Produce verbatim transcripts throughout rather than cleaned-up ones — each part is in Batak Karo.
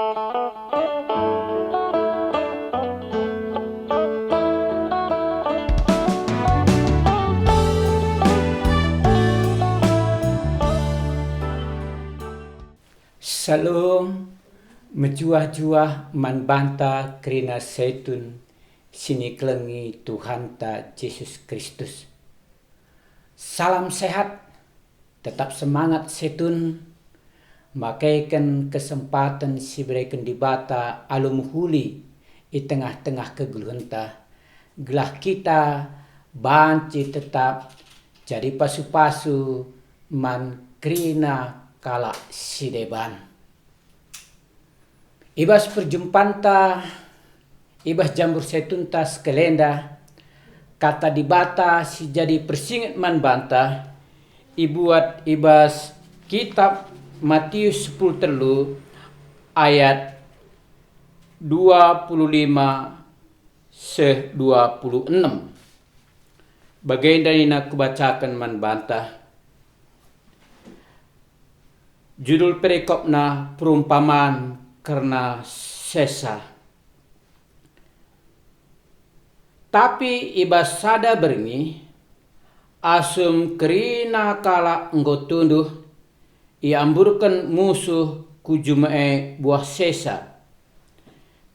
Shalom, mejuah-juah man banta kerina Setun si nikelengi Tuhanta Jesus Kristus. Salam sehat, tetap semangat Setun, makeken kesempaten si ibereken Dibata alu mehuli i tengah-tengah kegeluhenta, gelah kita banci tetap jadi pasu-pasu man kerina kalak si deban. I bas perjumpanta, i bas jambur Setunta sekalenda, Kata Dibata si jadi persinget man banta ibuat i bas kitab Matius sepuluh telu ayat dua puluh lima seh dua puluh enem. Bagenda nina kubacaken man banta. Judul perikopna Perumpaman kerna Sesa. Tapi i bas sada berngi, asum kerina kalak enggo tunduh, iamburken musuh ku juma e buah sesa.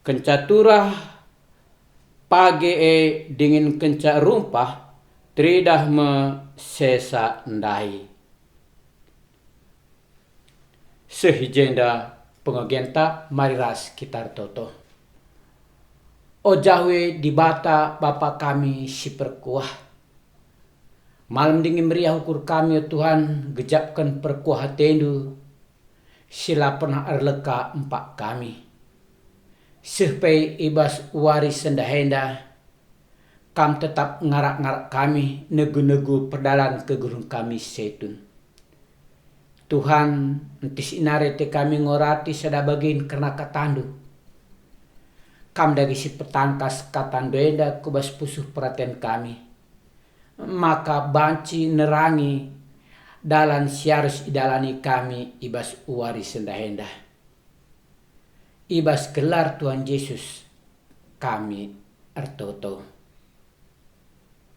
Kenca turah page e dingen kenca rumpah, teridah me sesa ndai. Seh i jenda pengogenta, mari ras kita ertoto. O Jahwe Dibata, Bapa kami si perkuah, malem ndai meriah ukur kami, o Tuhan, gejapken perkuah ateNdu si la pernah erleka empak kami. Seh pe i bas wari sendah enda, Kam tetap ngarak-ngarak kami negu-negu perdalan kegeluhen kami Setun. Tuhan, entis inari ate kami ngorati sada bagin kerna KataNdu. Kam dage si petangkas KataNdu enda ku bas pusuh peraten kami, maka banci nerangi dalan si arus idalani kami i bas wari sendah enda. I bas gelar Tuhan Jesus kami ertoto.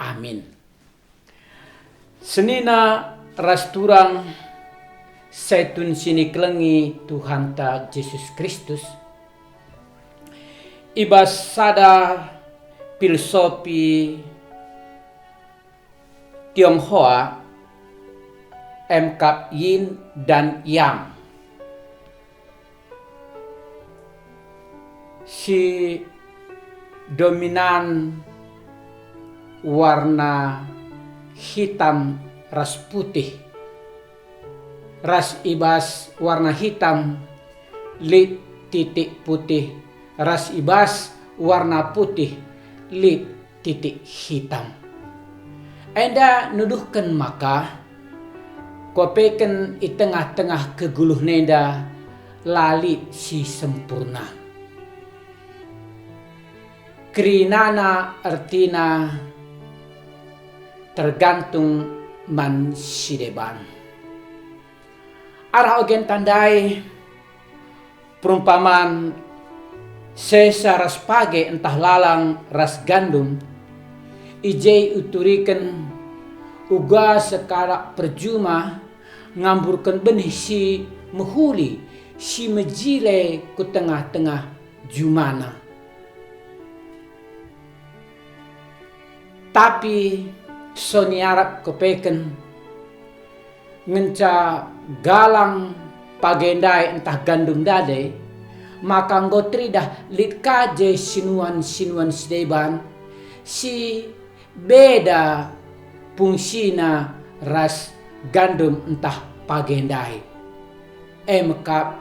Amin. Senina ras turang Setun si nikelengi Tuhanta Jesus Kristus, i bas sada pilsopi Tionghoa, em kap yin dan yang, si dominan warna hitam ras putih, ras i bas warna hitam lit titik putih, ras i bas warna putih lit titik hitam. Enda nuduhken maka, kuapeken i tengah-tengah kegeluhen enda la lit si sempurna. Kerinana ertina tergantung man si deban. Arah ogen tandai perumpaman sesa ras page ntah lalang ras gandum, i je ituriken uga sekalak perjuma ngamburken benih si mehuli, si mejile ku tengah-tengah jumana. Tapi soni arap kepeken, ngenca galang page ndai ntah gandum ndai, maka enggo teridah lit ka je sinuan-sinuan si deban si beda fungsina ras gandum ntah page ndai, e me kap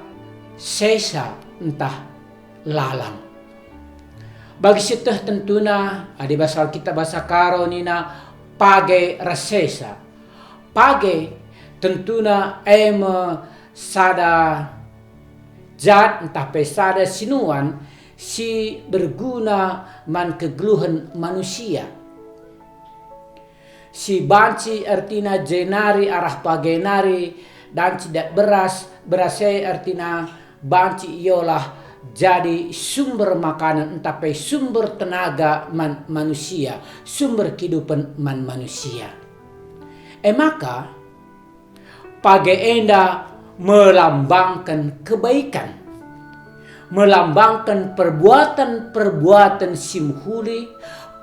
sesa ntah lalang. Bagi si teh tentuna, adi bas Alkitab basa Karo nina page ras sesa. Page tentuna e me sada jat ntah pe sada sinuan si berguna man kegeluhen manusia. Si banci ertina jenari arah page nari banci dat beras, beras e ertina banci iolah jadi sumber makanan ntah pe sumber tenaga man manusia, sumber kehidupan man manusia. E maka, page enda melambangken kebaiken, melambangken perbuaten-perbuaten si mehuli,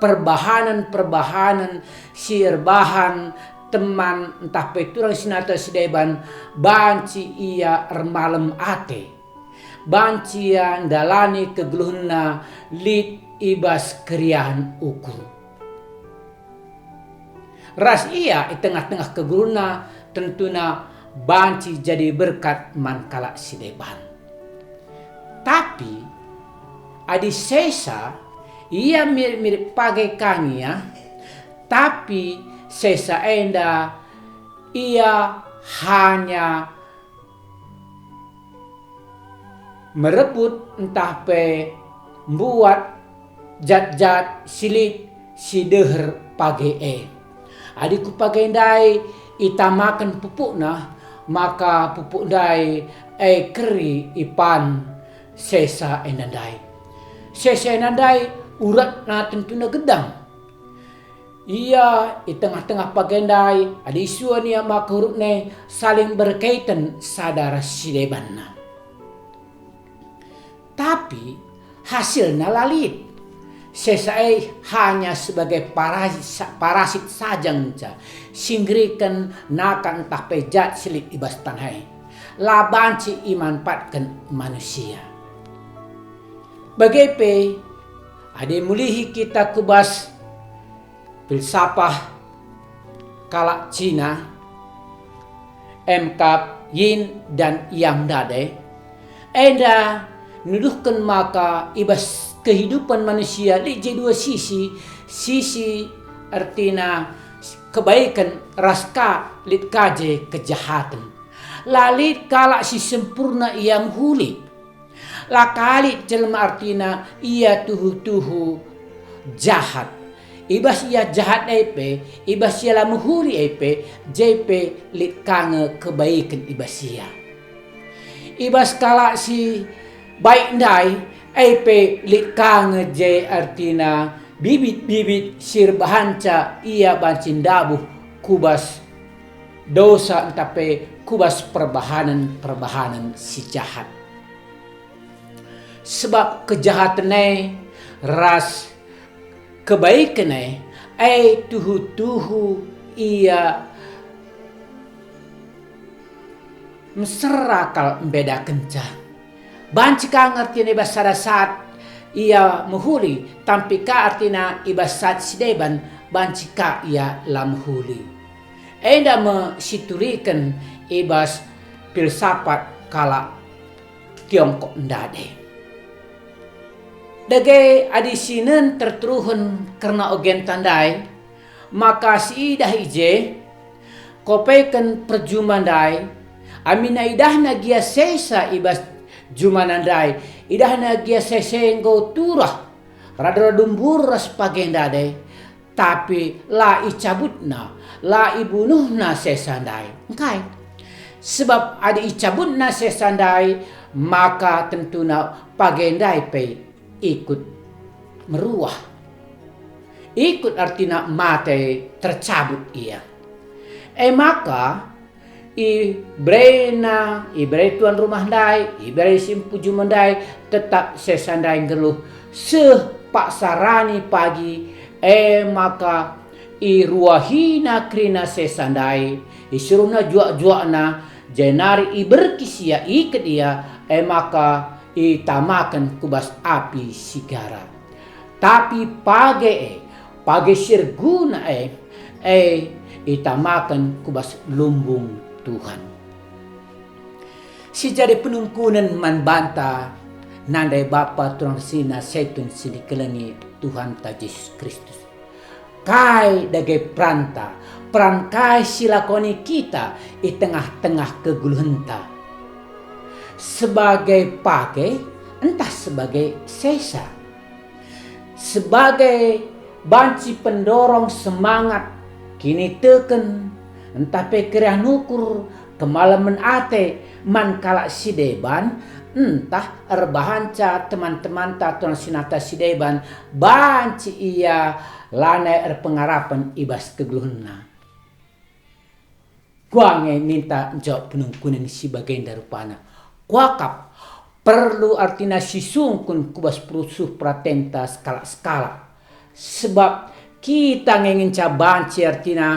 perbahanen-perbahanen si erbahan teman ntah pe turang si nata si deban, banci ia ermalem ate, banci ia ndalani kegeluhenna lit i bas keriahen ukur. Ras ia i tengah-tengah kegeluhenna tentuna banci jadi berkat man kalak si deban. Tapi, adi sesa, ia mirip-mirip page ka nge ia, tapi sesa enda ia hanya merebut ntah pe mbuat jat-jat si lit si deher page e. Adi ku page ndai itamaken pupukna, maka pupuk ndai e keri ipan sesa enda ndai. Sesa enda ndai uratna tentuna gedang. Ia i tengah-tengah page ndai, adi isuan ia maka urutna e saling berkaiten sada ras si debanna. Tapi hasilna la lit. Sesa e hanya sebagai parasit sa-, parasit saja ngenca, si nggeriken naka ntah pe jat si lit i bas taneh e. La banci imanfaatken manusia. Bage pe, adi mulihi kita ku bas filsafah kalak Cina, Emkap, Yin, dan Yang ndai, enda nuduhken maka i bas kehidupan manusia lit je dua sisi, sisi ertina kebaiken ras ka lit ka je kejahaten. La lit kalak si sempurna ia mehuli. La ka lit jelma ertina ia tuhu-tuhu jahat. I bas ia jahat e pe, i bas ia la mehuli e pe, je pe lit ka nge kebaiken i bas ia. I bas kalak si baik ndai, e pe lit ka nge je ertina bibit-bibit si erbahanca ia banci ndabuh ku bas dosa ntah pe ku bas perbahanen-perbahanen si jahat. Sebab kejahaten e ras kebaiken e, e tuhu-tuhu ia mesera kal mbedakenca. Banci ka nge ertina i bas sada saat ia mehuli, tapi ka ertina i bas saat si deban banci ka ia la mehuli. Enda me situriken i bas filsafat kalak Tiongkok ndai. Dage adi sinen terteruhen kerna ogenta ndai, maka siidah i je, kopeken perjuma ndai, aminna idahna gia sesa i bas jumana ndai, idahna gia sesa enggo turah, radu-radu mbur ras page ndai, tapi la icabutna, la ibunuhna sesa ndai. Engkai? Sebab adi icabutna sesa ndai, maka tentuna page ndai pe ikut meruah. Ikut ertina mate, tercabut ia. E maka, iberena, iberei tuan rumah ndai, iberei si mpu juma ndai, tetap sesa ndai nggeluh seh paksa rani pagi, e maka iruahina kerina sesa ndai, isuruhna juak-juakna, jenari iberkis ia, iket ia, e maka itamaken ku bas api si gara. Tapi page e, page si erguna e, e itamaken ku bas lumbung Tuhan. Si jadi penungkunen man banta nandai bapa turang sina setun si dikelengi Tuhanta Jesus Kristus. Kai dage peranta, peran kai si lakoni kita i tengah-tengah kegeluhenta? Sebagai page ntah sebagai sesa? Sebagai banci pendorong semangat, kiniteken, ntah pe keriahen ukur, kemalemen ate man kalak si deban, ntah erbahanca teman-temanta tuan sinata si deban banci ia lanai erpengarapen i bas kegeluhenna. Kuga nge ninta njawab penungkunen si bagenda rupana. Kuakap, perlu artina sisungkun ku bas pusuh peratenta sekalak-sekalak. Sebab kita nge ngenca banci artina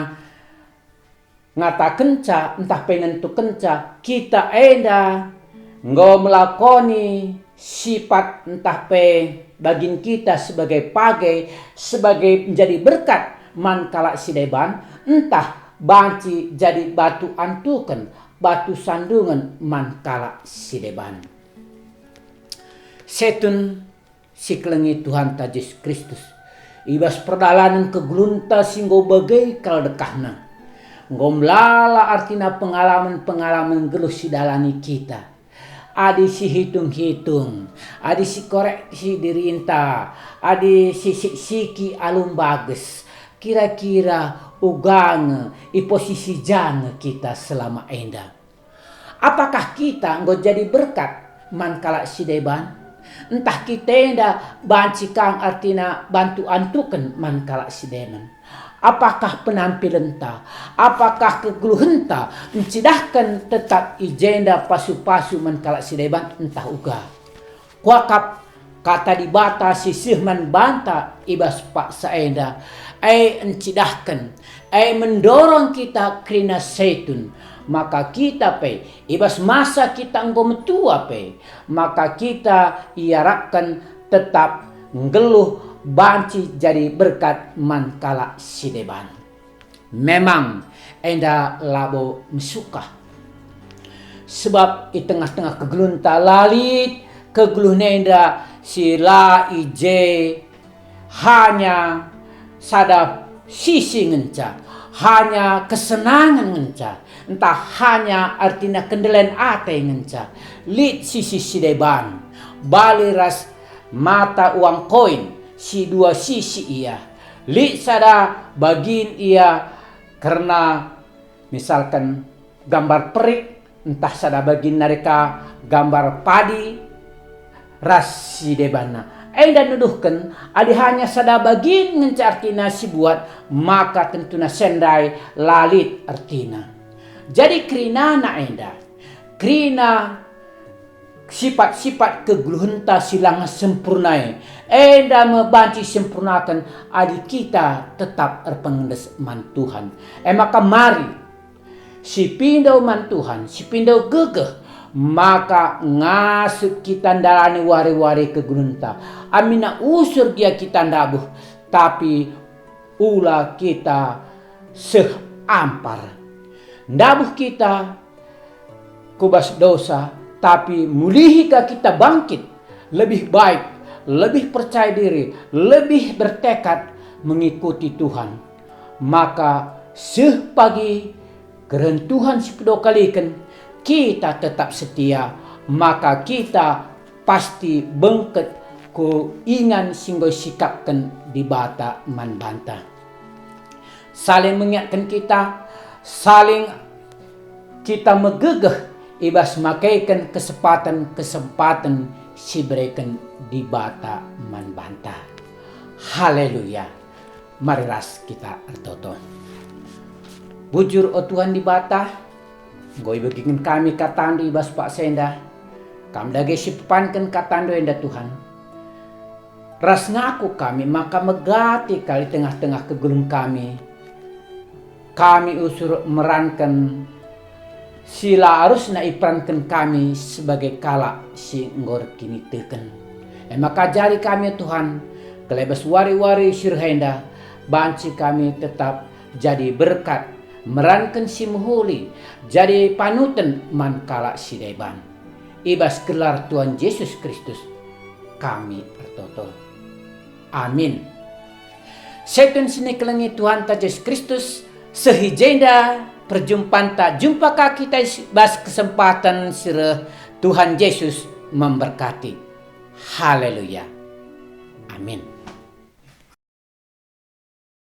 ngatakenca ntah pe nentukenca kita enda enggo melakoni sipat ntah pe bagin kita sebagai page, sebagai menjadi berkat man kalak si deban, ntah banci jadi batu antuken, batu sandungen man kalak si deban. Setun si kelengi Tuhanta Jesus Kristus, i bas perdalanen kegeluhenta si enggo bage kal dekahna, enggo melala artina pengalamen-pengalamen geluh si dalani kita. Adi sihitung-hitung, adi sikoreksi dirinta, adi sisiksiki alu mbages, kira-kira uga nge i posisi ja nge kita selama enda? Apakah kita enggo jadi berkat man kalak si deban? Ntah kita enda banci kang artina bantu antuken man kalak si deban? Apakah penampilenta, apakah kegeluhenta ncidahken tetap i jenda pasu-pasu man kalak si deban ntah uga? Kuakap kata Dibata si seh man banta i bas paksa enda, e ncidahken, e mendorong kita kerina setun, maka kita pe i bas masa kita enggo metua pe, maka kita iarapken tetap nggeluh banci jadi berkat man kalak si deban. Memang enda labo mesukah. Sebab i tengah-tengah kegeluhenta la lit kegeluhen enda si la i je hanya sada sisi ngenca, hanya kesenangen ngenca, ntah hanya artina kendelen ate ngenca. Lit sisi si deban, bali ras mata uang koin si dua sisi ia. Lit sada bagin ia kerna misalken gambar perik, ntah sada bagin nari ka gambar padi ras si debanna. Enda nuduhken, adi hanya sada bagin ngenca artina si buat, maka tentuna sendai la lit ertina. Jadi kerinana enda, kerina sipat-sipat kegeluhenta si langa sempurna e, enda me banci sempurnaken adi kita tetap erpengendes man Tuhan. E maka mari, sipindo man Tuhan, sipindo gegeh, maka ngasup kita ndalani wari-wari kegeluhenta. Amina usur gia kita ndabuh, tapi ula kita seh ampar. Ndabuh kita ku bas dosa, tapi mulihi ka kita bangkit, lebih baik, lebih percaya diri, lebih bertekad mengikuti Tuhan. Maka seh pagi kerehen Tuhan si pedokaliken, kita tetap setia, maka kita pasti bengket ku ingan si enggo isikapken Dibata man banta. Saling mengingatken kita, saling kita megegeh i bas makeken kesempaten-kesempaten si ibereken Dibata man banta. Haleluya! Mari ras kita ertoto. Bujur, o Tuhan Dibata, enggo ibegiken kami kataNdu i bas paksa enda. Kam dage si pepanken kataNdu enda, Tuhan. Ras ngaku kami maka megati kal i tengah-tengah kegeluhen kami. Kami usur meranken si la arusna iperanken kami sebagai kalak si enggo erkiniteken. E maka ajari kami, Tuhan, gelah i bas wari-wari si reh enda banci kami tetap jadi berkat, meranken si mehuli, jadi panuten man kalak si deban. I bas gelar Tuhan Jesus Kristus kami ertoto. Amin. Setun si nikelengi Tuhanta Jesus Kristus, seh i jenda perjumpanta, jumpa ka kita i bas kesempaten si reh. Tuhan Jesus memberkati. Haleluya. Amin.